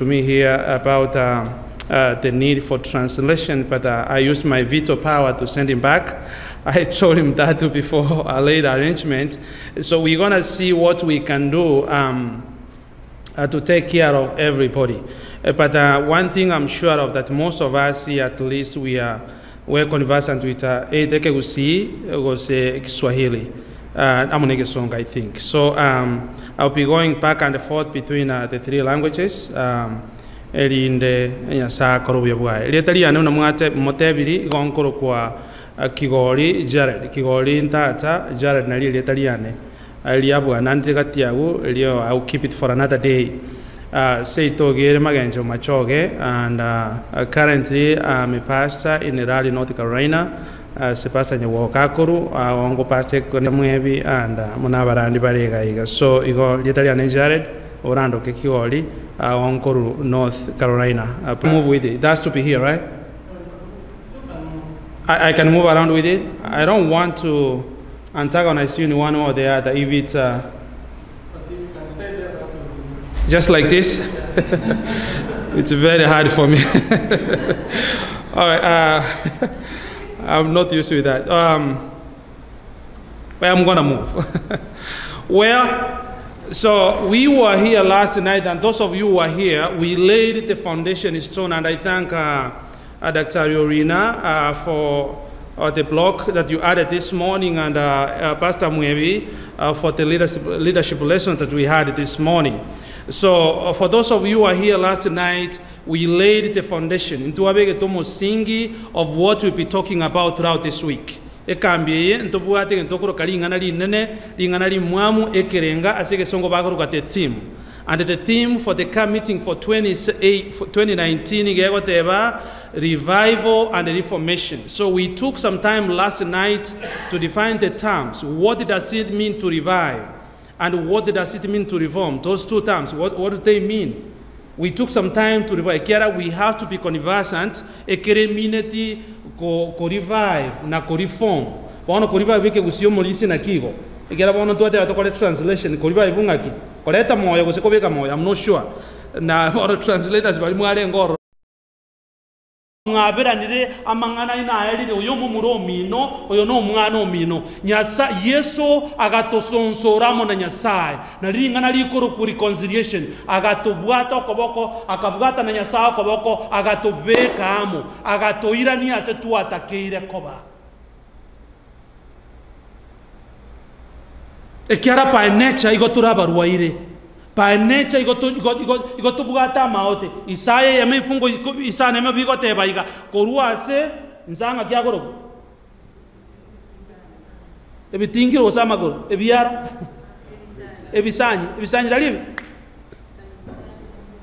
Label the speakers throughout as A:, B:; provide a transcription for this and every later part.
A: To me here about the need for translation but I used my veto power to send him back. I told him that before I laid arrangement. So we're gonna see what we can do um, uh, to take care of everybody. Uh, but uh, one thing I'm sure of that most of us here, at least we are well conversant with uh, either Ekegusii gose Kiswahili. Uh, amo ne Egesongo, I think. So um, I'll be going back and forth between uh, the three languages um, erinde Nyasae akore obuya bwaye. Erieta riane buna mwate motebiri igo nkorokwa uh, Kigori Jared. Kigori ntata, Jared nario erieta riane. Eria bwana ndire gati agwo erio I will keep it for another day. Uh, seito gere magencho machoge and uh, currently I'm a pastor in Raleigh, North Carolina. Ase pastor Nyagwoka akoru aongo pastor Mwebi and muna abarandi bare iga iga. So igo rieta riane Jared orandoke Kigori aonkoru North Carolina. Move with it. That's to be here, right? I, I can move around with it. I don't want to antagonize you in one or the other. If it's uh, just like this, it's very hard for me. All right, uh, I'm not used to that. Um, but I'm gonna move. well, so we were here last night, and those of you who were here, we laid the foundation stone, and I thank uh, uh, Dr. Yorina uh, for uh, the block that you added this morning, and uh, uh, Pastor Mwebi uh, for the leadership, leadership lesson that we had this morning. So, uh, for those of you who are here last night, we laid the foundation ntwabegete omosingi of what we'll be talking about throughout this week. Ekambi eye ntobwate egento okoroka ring'ana rinene, ring'ana rimwamu, ekerenga ase egesongo bakoroka the theme. And the theme for the camp meeting for 2019 iga egoteba Revival and Reformation. So we took some time last night to define the terms. What does it mean to revive? And what does it mean to reform? Those two terms, what, what do they mean? We took some time to revive. Ekiara we have to be conversant ekere emineti ko, ko revive na ko reform. Bono ko revive ekegusii omorisia naki igo. Ekiara bono twateba tokore translation ko revive ng'aki? Koreta moyo gose kobeka moyo, I'm not sure. Na bono translators baria mwarenge ororo. Mwaberanire amang'ana aino aerire, oyo omomura omino, oyo nomwana omino. Nyasa, Yeso agatosonsora amo na Nyasae, na ring'ana rikorokwa reconciliation, agatobwata okoboko, akabwata na Nyasae okoboko, agatobeka amo, agatoirania ase twatakeire koba. Ekiara by nature igo tore abarwaire, by nature igo to igo igo igo tobwate amaote. Isaya eyemo efungo iko isano emo bigoteba iga, korwa ase nsa ng'aki akorokwa? Ebitingiro gose amagoro, ebiara, ebisanyi, ebisanyi tari ebi?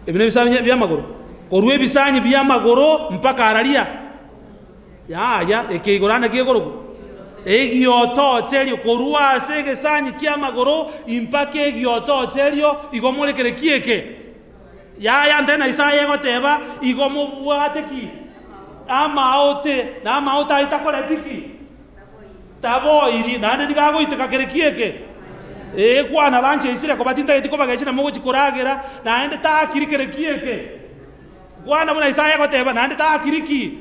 A: Ebi nebisanyi biamagoro? Korwa ebisanyi biamagoro mpaka araria. Yaya, ekeigoro naki gekorokwa? Egiotocherio, korwa ase egesanyi ki'amagoro mpaka egiotocherio, igo more kere ki eke? Yaya, nte na Isaya egoteba, igo mobwate ki? Amaote, na amaote ayio takoreti ki? Taboiri, naende nigo agoiteka kere ki eke? Ee, kwana lanche isire koba tintageti kobagecha na mogochi koragera, naende takiri kere ki eke? Kwana buna Isaya agoteba, naende takiri ki?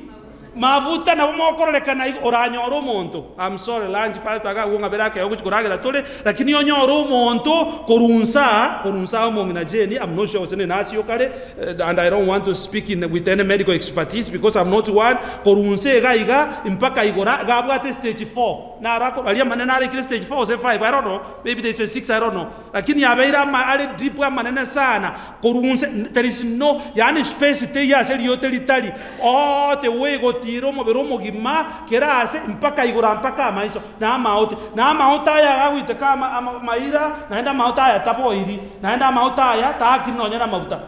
A: Mafuta nabo mokororekana igo, oranyore omonto, I'm sorry lunch pastor agakwa ng'a bere akegwa gochia koragera tore, lakini onyore omonto korwa nsa, korwa nsa omong'ina Jane, I'm not sure gose ne nurse okare, and I don't want to speak in with any medical expertise because I'm not one, korwa nsa iga iga mpaka igoro iga abwate stage four, naro akorwa aria amanene arekire stage four gose five, I don't know, maybe there is a six, I don't know, lakini abeire ama are deep amanene sana, Korwa inse, there is no, yaani space teiyo ase riote ritari, all the way gotiira omobere omogima kera ase mpaka igoro mpaka amaiso na amaote. Na amaote aya agagoiteka ama amaira, naende amaote aya taboiri, naende amaote aya taakiri nonya namafuta.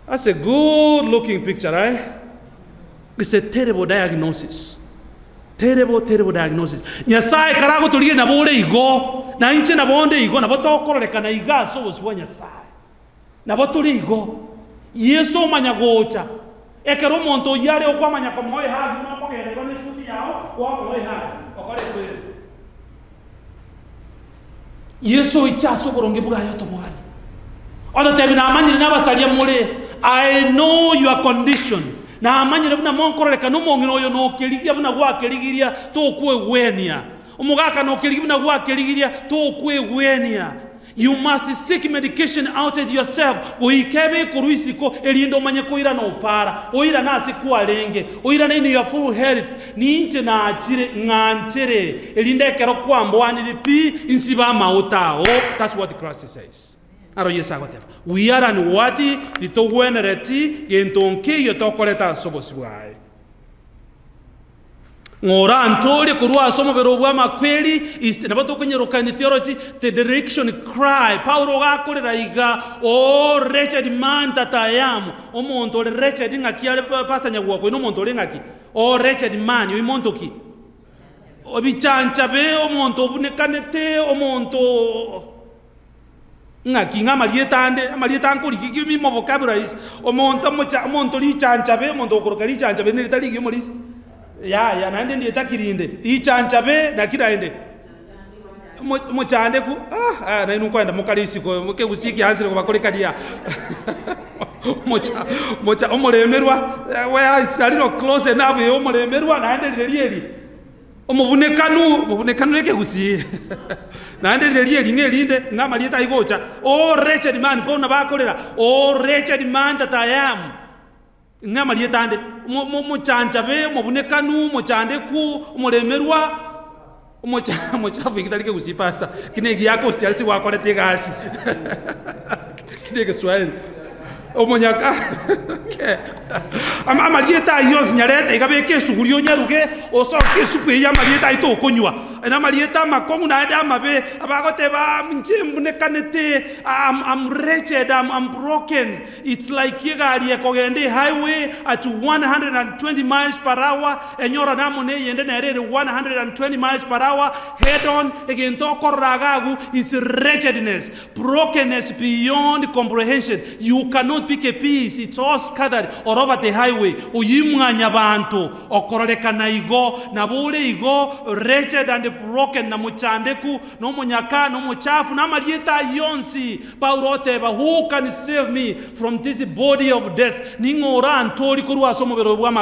A: That's a good looking picture, right? It's a terrible diagnosis. Terrible, terrible diagnosis. Nyasae karagotorigeria nabo ore igo, na inche nabo onde igo, nabo tokororekana iga ase obosio bwa Nyasae. Nabo tore igo. Yeso omanya gocha, ekero omonto oyio are okwamanya komoa ehagi buna okogenda igo nesuti yao, kwamoa ehagi, okore ekwere. Yeso oiche ase oboronge bwaye otobwane. Ototebi namanyire nabasaria more, I know your condition. Namanyire buna monkororekana omong'ina oyo nokerigia buna gwakerigiria tokwegwenia. Omogaka nokerigia buna gwakerigiria tokwegwenia. You must seek medication outside yourself goika ebe ekorwa isiko erinde omanye koirana opara oirane ase kwarenge oirane in your full health ninche nachire ng'anchere erinde ekero kwamboanire pi insibe amauta ao that's what Christ says. Aro Yeso agoteba we are unworthy titogwenereti gento nkeiyo tokorete ase obosio bwaye. Ng'a orantoorie korwa ase omobere oo bw'amakweri, is nabo tokonyeroka in theology, the dereliction cry. Paulo ogakorera iga, Oh, wretched man that I am! Omonto ore wretched ng'aki are Pastor Nyagwoko, oyo nomonto ore ng'aki? Oh, wretched man, oyo monto ki? Ebichancha be, omonto obunekanete, omonto. Ng'aki ng'a amarieta ande, amarieta ankorigia give me more vocabularies, omonto omocha omonto richanchabe, omonto okoroka richanchabe nerieta rigiya omorisia? Yaya naende ndieta ki rinde? Richanchabe, naki naende? Omo omochandeku ah aya nainwe nkoenda mokare isiko ekegusii ekiansire kobakorekaria omocha omocha omoremerwa where it's a little close enough eh omoremerwa naende rirerio eri. Omobunekanu, omobunekanu nekegusii, naende rirerio eri ng'a erinde, ng'a amarieta ayio gocha, Oh wretched man, bono bakorera, Oh wretched man that I am, ng'a amarieta ande, omo omo omochanchabe, omobunekanu, omochandeku, omoremerwa, omocha omochafu eki tari kegusii pastor, eki na egiaka osiare ase gwakorete egasi, eki na egeswahili. Omonyaka ama amarieta ayio onsi nyarete iga beka esuguri onyaruge osoke esupu eyio y'amarieta ayio tokonywa. Aye namarieta amakong'u naende amabe, abagoteba aa inche mbunekanete am am wretched am am broken it's like egari ekogenda ehighway at 120 miles per hour enyorane amo na eyende nere ere 120 miles per hour head on egento okorora iga agwo is wretchedness. Brokenness beyond comprehension, you cannot pick a piece, it's all scattered all over the highway, oyio mwanyabanto okororekana igo, nabo ore igo, wretched and broken, na mochandeku, na omonyaka, na omochafu, na amarieta ayio onsi. Paulo oteba, Who can save me from this body of death? Ning'o orantoorie korwa ase omobere oyo bw'amakweri?